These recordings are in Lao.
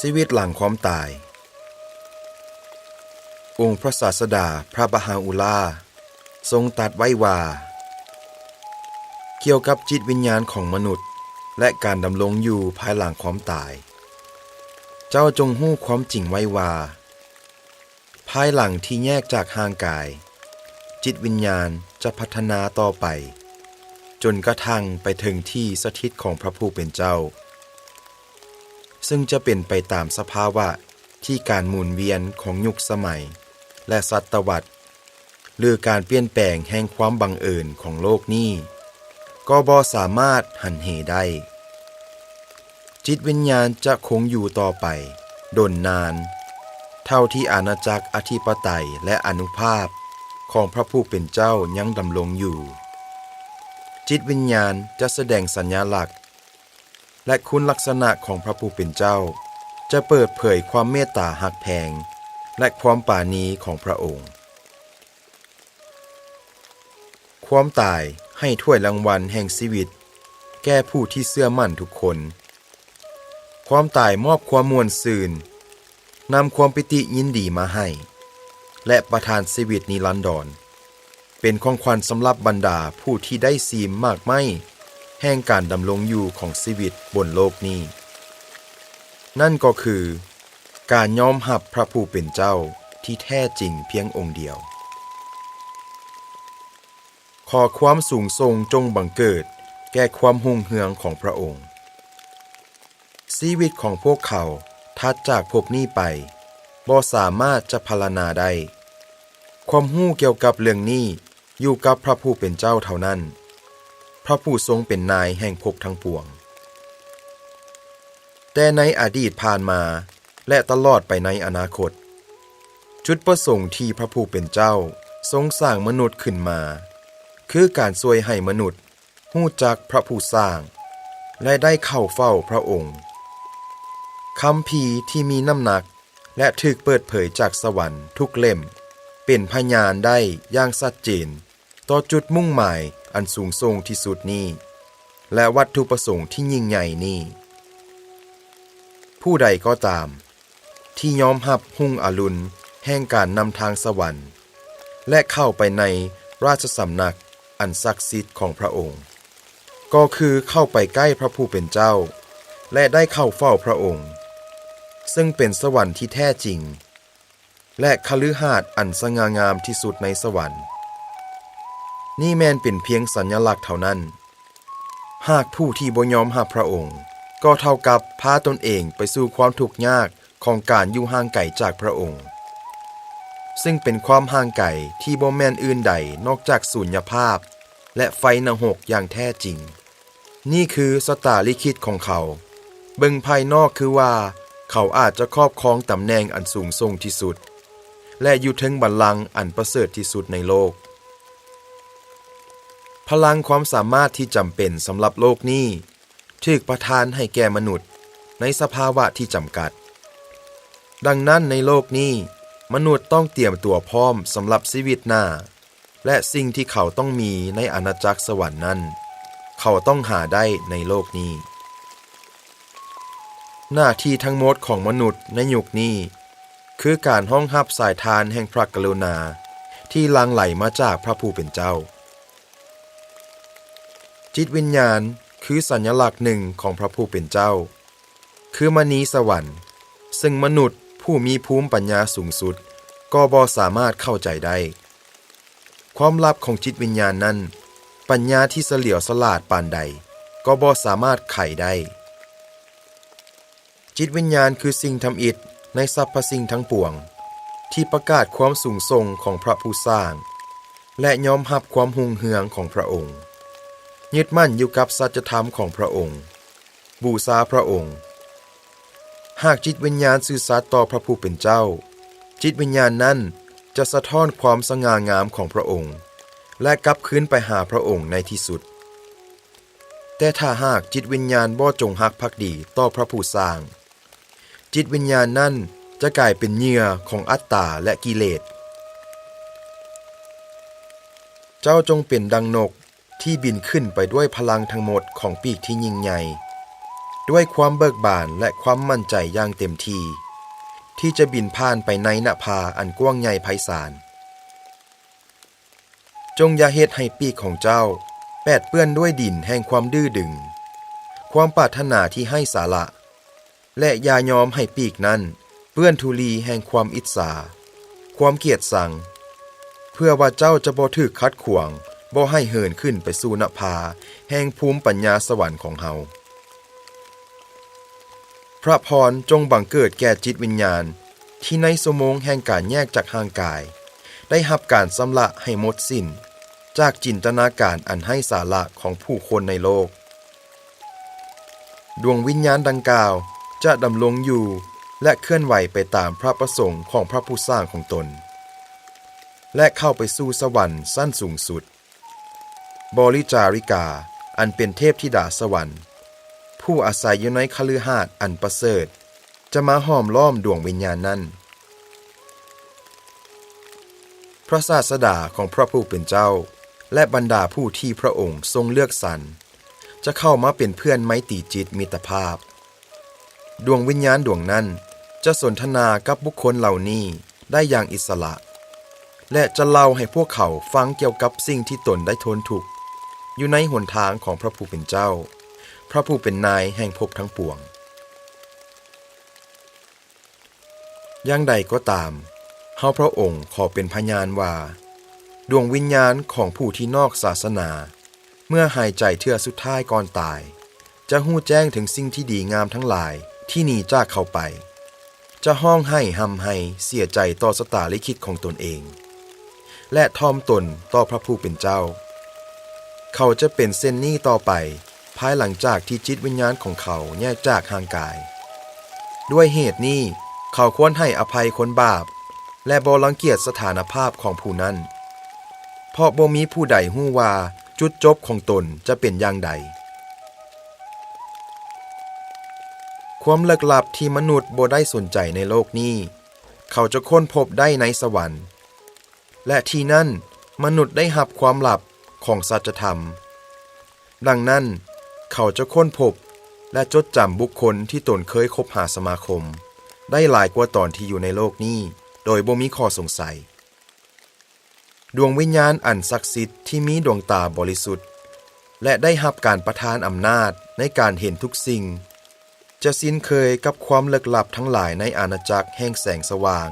ຊີວິດຫຼັງຄວາມຕາຍ. ອົງພະສາສະດາພະບາຮາອຸລາຊົງຕັດໄວ້ວ່າ ກ່ຽວກັບຈິດວິນຍານຂອງມະນຸດ ແລະ ການດຳລົງຢູ່ພາຍຫຼັງຄວາມຕາຍ, ເຈົ້າຈົ່ງຮູ້ຄວາມຈິງໄວ້ວ່າ ພາຍຫຼັງທີ່ແຍກຈາກຮ່າງກາຍ, ຈິດວິນຍານຈະພັດທະນາຕໍ່ໄປ ຈົນກະທັ້ງໄປເຖິງທີ່ສະຖິດຂອງພະຜູ້ເປັນເຈົ້າ, ເຊິ່ງຈະເປັນໄປຕາມສະພາວະທີ່ການໝູນວຽນຂອງຍຸກສະໄໝ ແລະ ສະຕະວັດ, ຫຼື ການປ່ຽນແປງແຫ່ງຄວາມບັງເອີນຂອງໂລກນີ້ ກໍບໍ່ສາມາດຫັນເຫໄດ້. ຈິດວິນຍານຈະຄົງຢູ່ຕໍ່ໄປດົນນານ ເທົ່າທີ່ອານາຈັກອະທິປະໄຕ ແລະ ອະນຸພາບຂອງພະຜູ້ເປັນເຈົ້າຍັງດຳລົງຢູ່. ຈິດວິນຍານຈະສະແດງສັນຍາລັກ ແລະ ຄຸນລັກສະນະຂອງພະຜູ້ເປັນເຈົ້າ, ຈະເປີດເຜີຍຄວາມເມດຕາຮັກແພງ ແລະ ຄວາມປານີຂອງພະອົງ. ຄວາມຕາຍໃຫ້ຖ້ວຍລາງວັນແຫ່ງຊີວິດແກ່ຜູ້ທີ່ເຊື່ອໝັ້ນທຸກຄົນ. ຄວາມຕາຍມອບຄວາມມ່ວນຊື່ນ, ນຳຄວາມປີຕິຍິນດີມາໃຫ້ ແລະ ປະທານຊີວິດນິລັນດອນ ເປັນຂອງຂວັນສຳລັບບັນດາຜູ້ທີ່ໄດ້ຊີມໝາກໄມ້ແຫ່ງການດຳລົງຢູ່ຂອງຊີວິດບົນໂລກນີ້. ນັ້ນກໍຄື ການຍອມຮັບພະຜູ້ເປັນເຈົ້າທີ່ແທ້ຈິງພຽງອົງດຽວ. ຂໍຄວາມສູງສົ່ງຈົ່ງບັງເກີດແກ່ຄວາມຮຸ່ງເຮືອງຂອງພະອົງ. ຊີວິດຂອງພວກເຂົາຖັດຈາກພົບນີ້ໄປບໍ່ສາມາດຈະພັນລະນາໄດ້. ຄວາມຮູ້ກ່ຽວກັບເລື່ອງນີ້ຢູ່ກັບພະຜູ້ເປັນເຈົ້າເທົ່ານັ້ນ, ພະຜູ້ຊົງເປັນນາຍແຫ່ງພົບທັງປວງ. ແຕ່ໃນອະດີດຜ່ານມາ ແລະ ຕະຫຼອດໄປໃນອະນາຄົດ, ຈຸດປະສົງທີ່ພະຜູ້ເປັນເຈົ້າຊົງສ້າງມະນຸດຂຶ້ນມາ ຄືການຊ່ວຍໃຫ້ມະນຸດຮູ້ຈັກພະຜູ້ສ້າງ ແລະ ໄດ້ເຂົ້າເຝົ້າພະອົງ. ຄຳພີທີ່ມີນ້ຳໜັກ ແລະ ຖືກເປີດເຜີຍຈາກສະຫວັນທຸກເຫຼັ້ມ ເປັນພະຍານໄດ້ຢ່າງຊັດເຈນຕໍ່ຈຸດມຸ່ງໝາຍອັນສູງສົ່ງທີ່ສຸດນີ້ ແລະ ວັດຖຸປະສົງທີ່ຍິ່ງໃຫຍ່ນີ້. ຜູ້ໃດກໍຕາມທີ່ຍອມຮັບຮຸ່ງອະລຸນແຫ່ງການນຳທາງສະຫວັນ ແລະ ເຂົ້າໄປໃນລາຊະສຳນັກອັນສັກສິດຂອງພະອົງ ກໍຄືເຂົ້າໄປໃກ້ພະຜູ້ເປັນເຈົ້າ ແລະ ໄດ້ເຂົ້າເຝົ້າພະອົງ, ເຊິ່ງເປັນສະຫວັນທີ່ແທ້ຈິງ ແລະ ຄະລືຫາດອັນສະຫງ່າງາມທີ່ສຸດໃນສະຫວັນ. ນີ້ແມ່ນເປັນພຽງສັນຍະລັກເທົ່ານັ້ນ. ຫາກຜູ້ທີ່ບໍ່ຍອມຮັບພະອົງ ກໍເທົ່າກັບພາຕົນເອງໄປສູ່ຄວາມທຸກຍາກຂອງການຢູ່ຫ່າງໄກຈາກພະອົງ, ເຊິ່ງເປັນຄວາມຫ່າງໄກທີ່ບໍ່ແມ່ນອື່ນໃດນອກຈາກສູນຍະພາບ ແລະ ໄຟນະຮົກຢ່າງແທ້ຈິງ. ນີ້ຄືຊະຕາລິຂິດຂອງເຂົາ. ເບິ່ງພາຍນອກຄືວ່າເຂົາອາດຈະຄອບຄອງຕຳແໜ່ງອັນສູງສົ່ງທີ່ສຸດ ແລະ ຢູ່ເທິງບັນລັງອັນປະເສີດທີ່ສຸດໃນໂລກ. ພະລັງຄວາມສາມາດທີ່ຈຳເປັນສຳລັບໂລກນີ້ ຖືກປະທານໃຫ້ແກ່ມະນຸດໃນສະພາວະທີ່ຈຳກັດ. ດັ່ງນັ້ນໃນໂລກນີ້, ມະນຸດຕ້ອງຕຽມຕົວພ້ອມສຳລັບຊີວິດໜ້າ ແລະ ສິ່ງທີ່ເຂົາຕ້ອງມີໃນອານາຈັກສະຫວັນນັ້ນ, ເຂົາຕ້ອງຫາໄດ້ໃນໂລກນີ້. ໜ້າທີ່ທັງໝົດຂອງມະນຸດໃນຍຸກນີ້ ຄືການຮອງຮັບສາຍທານແຫ່ງພະກະລຸນາທີ່ຫຼັ່ງໄຫຼມາຈາກພະຜູ້ເປັນເຈົ້າ. ຈິດວິນຍານຄືສັນຍະລັກໜຶ່ງຂອງພະຜູ້ເປັນເຈົ້າ, ຄືມະນີສະຫວັນ, ເຊິ່ງມະນຸດຜູ້ມີພູມປັນຍາສູງສຸດກໍບໍ່ສາມາດເຂົ້າໃຈໄດ້. ຄວາມລັບຂອງຈິດວິນຍານນັ້ນ, ປັນຍາທີ່ສະຫຼຽວສະຫຼາດປານໃດກໍບໍ່ສາມາດໄຂໄດ້. ຈິດວິນຍານຄືສິ່ງທຳອິດໃນສັບພະສິ່ງທັງປວງ ທີ່ປະກາດຄວາມສູງສົ່ງຂອງພະຜູ້ສ້າງ ແລະ ຍອມຮັບຄວາມຮຸ່ງເຮືອງຂອງພະອົງ, ຍຶດໝັ້ນຢູ່ກັບສັດຈະທຳຂອງພະອົງ, ບູຊາພະອົງ. ຫາກຈິດວິນຍານຊື່ສັດຕໍ່ພະຜູ້ເປັນເຈົ້າ, ຈິດວິນຍານນັ້ນຈະສະທ້ອນຄວາມສະຫງ່າງາມຂອງພະອົງ ແລະ ກັບຄືນໄປຫາພະອົງໃນທີ່ສຸດ. ແຕ່ຖ້າຫາກຈິດວິນຍານບໍ່ຈົງຮັກພັກດີຕໍ່ພະຜູ້ສ້າງ, ຈິດວິນຍານນັ້ນຈະກາຍເປັນເຫຍື່ອຂອງອັດຕາ ແລະ ກິເລດ. ເຈົ້າຈົ່ງເປັນດັ່ງນົກທີ່ບິນຂຶ້ນໄປດ້ວຍພະລັງທັງໝົດຂອງປີກທີ່ຍິ່ງໃຫຍ່. ດ້ວຍຄວາມເບີກບານ ແລະ ຄວາມໝັ້ນໃຈຢ່າງເຕັມທີ່ ທີ່ຈະບິນຜ່ານໄປໃນນະພາອັນກວ້າງໃຫຍ່ໄພສານ. ຈົ່ງຢ່າເຮັດໃຫ້ປີກຂອງເຈົ້າແປດເປື້ອນດ້ວຍດິນແຫ່ງຄວາມດື້ດຶງ, ຄວາມປາດຖະໜາທີ່ໄຮ້ສາລະ, ແລະ ຢ່າຍອມໃຫ້ປີກນັ້ນເປື້ອນທຸລີແຫ່ງຄວາມອິດສາ, ຄວາມກຽດຊັງ, ເພື່ອວ່າເຈົ້າຈະບໍ່ຖືກຂັດຂວາງບໍ່ໃຫ້ເຫີນຂຶ້ນໄປສູ່ນະພາແຫ່ງພູມປັນຍາສະຫວັນຂອງເຮົາ. ພະພອນຈົ່ງບັງເກີດແກ່ຈິດວິນຍານ ທີ່ໃນຊົ່ວໂມງແຫ່ງການແຍກຈາກຮ່າງກາຍ ໄດ້ຮັບການຊຳລະໃຫ້ໝົດສິ້ນຈາກຈິນຕະນາການອັນໄຮ້ສາລະຂອງຜູ້ຄົນໃນໂລກ. ດວງວິນຍານດັ່ງກ່າວຈະດຳລົງຢູ່ ແລະ ເຄື່ອນໄຫວໄປຕາມພະປະສົງຂອງພະຜູ້ສ້າງຂອງຕົນ ແລະ ເຂົ້າໄປສູ່ສະຫວັນຊັ້ນສູງສຸດ. ບໍລິຈາລິກາ ອັນເປັນເທບທິດາສະຫວັນ ຜູ້ອາໄສຢູ່ໃນຄະລືຫາດອັນປະເສີດ ຈະມາຫ້ອມລ້ອມດວງວິນຍານນັ້ນ. ພະສາດສະດາຂອງພະຜູ້ເປັນເຈົ້າ ແລະ ບັນດາຜູ້ທີ່ພະອົງຊົງເລືອກສັນ ຈະເຂົ້າມາເປັນເພື່ອນໄມຕີຈິດມິດຕະພາບ. ດວງວິນຍານດວງນັ້ນຈະສົນທະນາກັບບຸກຄົນເຫຼົ່ານີ້ໄດ້ຢ່າງອິດສະຫຼະ ແລະ ຈະເລົ່າໃຫ້ພວກເຂົາຟັງກ່ຽວກັບສິ່ງທີ່ຕົນໄດ້ທົນທຸກຢູ່ໃນຫົນທາງຂອງພະຜູ້ເປັນເຈົ້າ, ພະຜູ້ເປັນນາຍແຫ່ງພົບທັງປວງ. ຢ່າງໃດກໍຕາມ, ເຮົາພະອົງຂໍເປັນພະຍານວ່າ ດວງວິນຍານຂອງຜູ້ທີ່ນອກສາສະໜາ ເມື່ອຫາຍໃຈເທື່ອສຸດທ້າຍກ່ອນຕາຍ ຈະຮູ້ແຈ້ງເຖິງສິ່ງທີ່ດີງາມທັງຫຼາຍທີ່ໜີຈາກເຂົາໄປ, ຈະຮ້ອງໄຫ້ຮ່ຳໄຫ້ເສຍໃຈຕໍ່ຊະຕາລິຂິດຂອງຕົນເອງ ແລະ ຖ່ອມຕົນຕໍ່ພະຜູ້ເປັນເຈົ້າ. ເຂົາຈະເປັນເຊັ່ນນີ້ຕໍ່ໄປ ພາຍຫຼັງຈາກທີ່ຈິດວິນຍານຂອງເຂົາແຍກຈາກຮ່າງກາຍ. ດ້ວຍເຫດນີ້ ເຂົາຄວນໃຫ້ອະໄພຄົນບາບ ແລະ ບໍ່ລັງກຽດສະຖານະພາບຂອງຜູ້ນັ້ນ, ເພາະບໍ່ມີຜູ້ໃດຮູ້ວ່າຈຸດຈົບຂອງຕົນຈະເປັນຢ່າງໃດ. ຄວາມເລິກລັບທີ່ມະນຸດບໍ່ໄດ້ສົນໃຈໃນໂລກນີ້ ເຂົາຈະຄົ້ນພົບໄດ້ໃນສະຫວັນ ແລະ ທີ່ນັ້ນມະນຸດໄດ້ຮັບຄວາມລັບຂອງສັດຈະທຳ. ດັ່ງນັ້ນ, ເຂົາຈະຄົ້ນພົບ ແລະ ຈົດຈຳບຸກຄົນທີ່ຕົນເຄີຍຄົບຫາສະມາຄົມ ໄດ້ຫຼາຍກວ່າຕອນທີ່ຢູ່ໃນໂລກນີ້ໂດຍບໍ່ມີຂໍ້ສົງໄສ. ດວງວິນຍານອັນສັກສິດທີ່ມີດວງຕາບໍລິສຸດ ແລະ ໄດ້ຮັບການປະທານອຳນາດໃນການເຫັນທຸກສິ່ງ ຈະຊິນເຄີຍກັບຄວາມເລິກລັບທັງຫຼາຍໃນອານາຈັກແຫ່ງແສງສະຫວ່າງ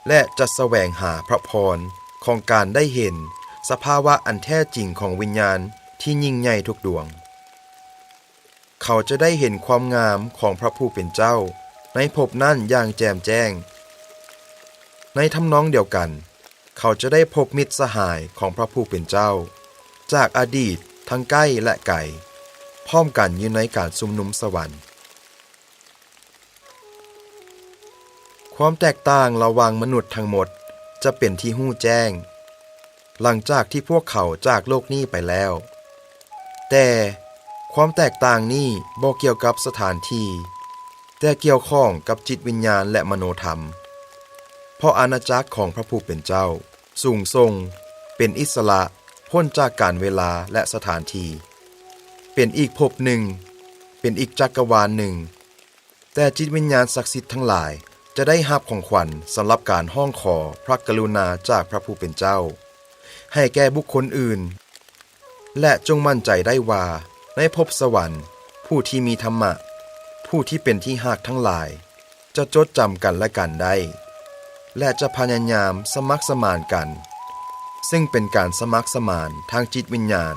ແລະ ຈະສະແຫວງຫາພະພອນຂອງການໄດ້ເຫັນສະພາວະອັນແທ້ຈິງຂອງວິນຍານທີ່ຍິ່ງໃຫຍ່ທຸກດວງ. ເຂົາຈະໄດ້ເຫັນຄວາມງາມຂອງພະຜູ້ເປັນເຈົ້າໃນພົບນັ້ນຢ່າງແຈ່ມແຈ້ງ. ໃນທຳນອງດຽວກັນ, ເຂົາຈະໄດ້ພົບມິດສະຫາຍຂອງພະຜູ້ເປັນເຈົ້າຈາກອະດີດທັງໃກ້ ແລະ ໄກ ພ້ອມກັນຢູ່ໃນການຊຸມນຸມສະຫວັນ. ຄວາມແຕກຕ່າງລະຫວ່າງມະນຸດທັງໝົດຈະເປັນທີ່ຮູ້ແຈ້ງ ຫຼັງຈາກທີ່ພວກເຂົາຈາກໂລກນີ້ໄປແລ້ວ. ແຕ່ຄວາມແຕກຕ່າງນີ້ບໍ່ກ່ຽວກັບສະຖານທີ່, ແຕ່ກ່ຽວຂ້ອງກັບຈິດວິນຍານ ແລະ ມະໂນທຳ. ເພາະອານາຈັກຂອງພະຜູ້ເປັນເຈົ້າສູງສົ່ງ, ເປັນອິດສະຫຼະ, ພົ້ນຈາກການເວລາ ແລະ ສະຖານທີ່, ເປັນອີກພົບໜຶ່ງ, ເປັນອີກຈັກກະວານໜຶ່ງ. ແຕ່ຈິດວິນຍານສັກສິດທັງຫຼາຍຈະໄດ້ຮັບຂອງຂວັນສຳລັບການຮ້ອງຂໍພະກະລຸນາຈາກພະຜູ້ເປັນເຈົ້າ ໃຫ້ແກ່ບຸກຄົນອື່ນ ແລະ ຈົ່ງໝັ້ນໃຈໄດ້ວ່າ ໃນພົບສະຫວັນ, ຜູ້ທີ່ມີທຳມະ, ຜູ້ທີ່ເປັນທີ່ຮັກທັງຫຼາຍ ຈະຈົດຈຳກັນ ແລະ ກັນໄດ້ ແລະ ຈະພະຍາຍາມສະໝັກສະໝານກັນ, ເຊິ່ງເປັນການສະໝັກສະໝານທາງຈິດວິນຍານ.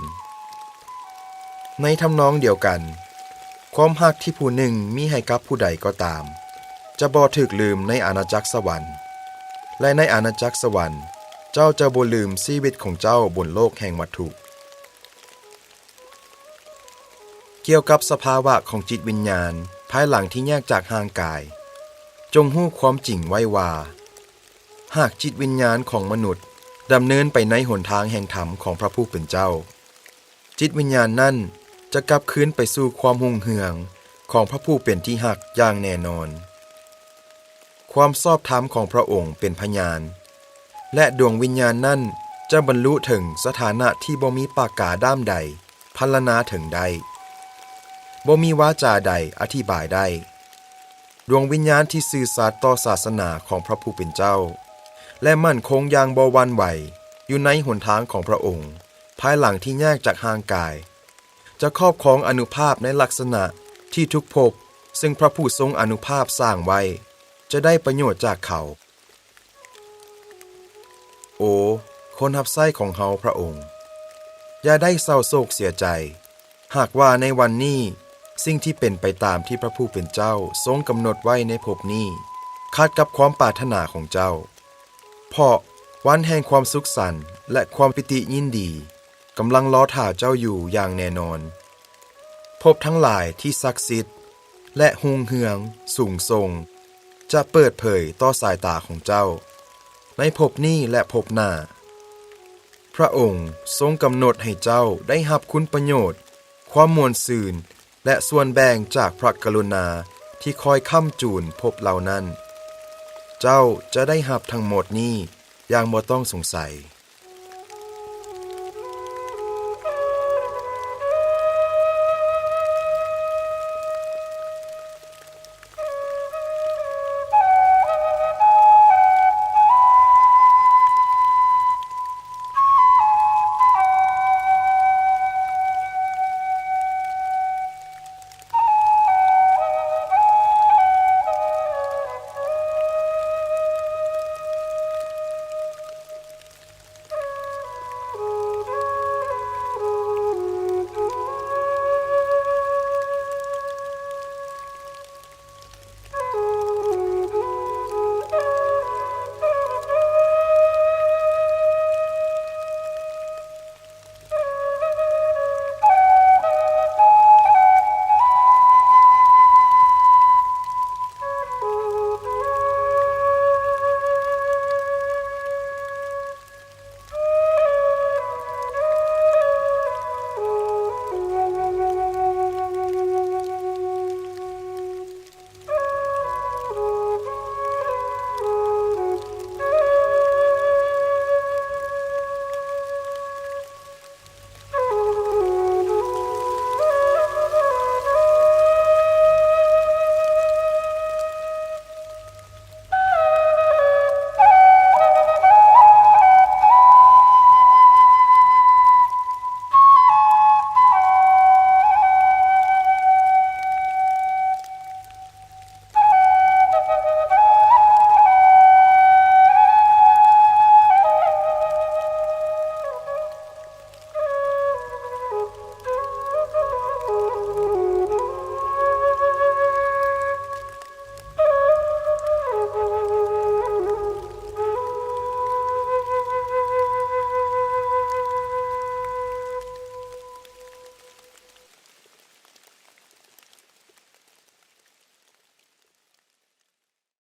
ໃນທຳນອງດຽວກັນ, ຄວາມຮັກທີ່ຜູ້ໜຶ່ງມີໃຫ້ກັບຜູ້ໃດກໍຕາມ ຈະບໍ່ຖືກລືມໃນອານາຈັກສະຫວັນ, ແລະ ໃນອານາຈັກສະຫວັນ, ເຈົ້າຈະບໍ່ລືມຊີວິດຂອງເຈົ້າບົນໂລກແຫ່ງວັດຖຸ. ກ່ຽວກັບສະພາວະຂອງຈິດວິນຍານພາຍຫຼັງທີ່ແຍກຈາກຮ່າງກາຍ, ຈົ່ງຮູ້ຄວາມຈິງໄວ້ວ່າ, ຫາກຈິດວິນຍານຂອງມະນຸດດຳເນີນໄປໃນຫົນທາງແຫ່ງທຳຂອງພະຜູ້ເປັນເຈົ້າ, ຈິດວິນຍານນັ້ນຈະກັບຄືນໄປສູ່ຄວາມຮຸ່ງເຮືອງຂອງພະຜູ້ເປັນທີ່ຮັກຢ່າງແນ່ນອນ. ຄວາມຊອບທຳຂອງພະອົງເປັນພະຍານ, ແລະ ດວງວິນຍານນັ້ນຈະບັນລຸເຖິງສະຖານະທີ່ບໍ່ມີປາກກາດ້າມໃດພັນລະນາເຖິງໄດ້. บ่ມີວາຈາໃດອະທິບາຍໄດ້. ດວງວິນຍານທີ່ຊື່ສັດຕໍ່ສາສະໜາຂອງພະຜູ້ເປັນເຈົ້າ ແລະ ໝັ້ນຄົງຢ່າງບໍ່ຫວັ່ນໄຫວຢູ່ໃນຫົນທາງຂອງພະອົງ ພາຍຫຼັງທີ່ແຍກຈາກຮ່າງກາຍ ຈະຄອບຄອງອານຸພາບໃນລັກສະນະທີ່ທຸກພົບ ຊຶ່ງພະຜູ້ຊົງອານຸພາບສ້າງໄວ້ ຈະໄດ້ປະໂຫຍດຈາກເຂົາ. ໂອ ຄົນຮັບໃຊ້ຂອງເຮົາພະອົງ, ຢ່າໄດ້ເສົ້າໂສກເສຍໃຈ, ຫາກວ່າໃນວັນນີ້ສິ່ງທີ່ເປັນໄປຕາມທີ່ພະຜູ້ເປັນເຈົ້າຊົງກຳນົດໄວ້ໃນພົບນີ້ ຂັດກັບຄວາມປາດຖະໜາຂອງເຈົ້າ, ເພາະວັນແຫ່ງຄວາມສຸກສັນ ແລະ ຄວາມປີຕິຍິນດີ ກຳລັງລໍຖ້າເຈົ້າຢູ່ຢ່າງແນ່ນອນ. ພົບທັງຫຼາຍທີ່ສັກສິດ ແລະ ຮຸ່ງເຮືອງສູງສົ່ງ ຈະເປີດເຜີຍຕໍ່ສາຍຕາຂອງເຈົ້າ ໃນພົບນີ້ ແລະ ພົບໜ້າ. ພະອົງຊົງກຳນົດໃຫ້ເຈົ້າໄດ້ຮັບຄຸນປະໂຫຍດ, ຄວາມມ່ວນຊື່ນ ແລະ ສ່ວນແບ່ງຈາກພະກະລຸນາທີ່ຄອຍຄ້ຳຈູນພົບເຫຼົ່ານັ້ນ. ເຈົ້າຈະໄດ້ຮັບທັງໝົດນີ້ຢ່າງບໍ່ຕ້ອງສົງໄສ.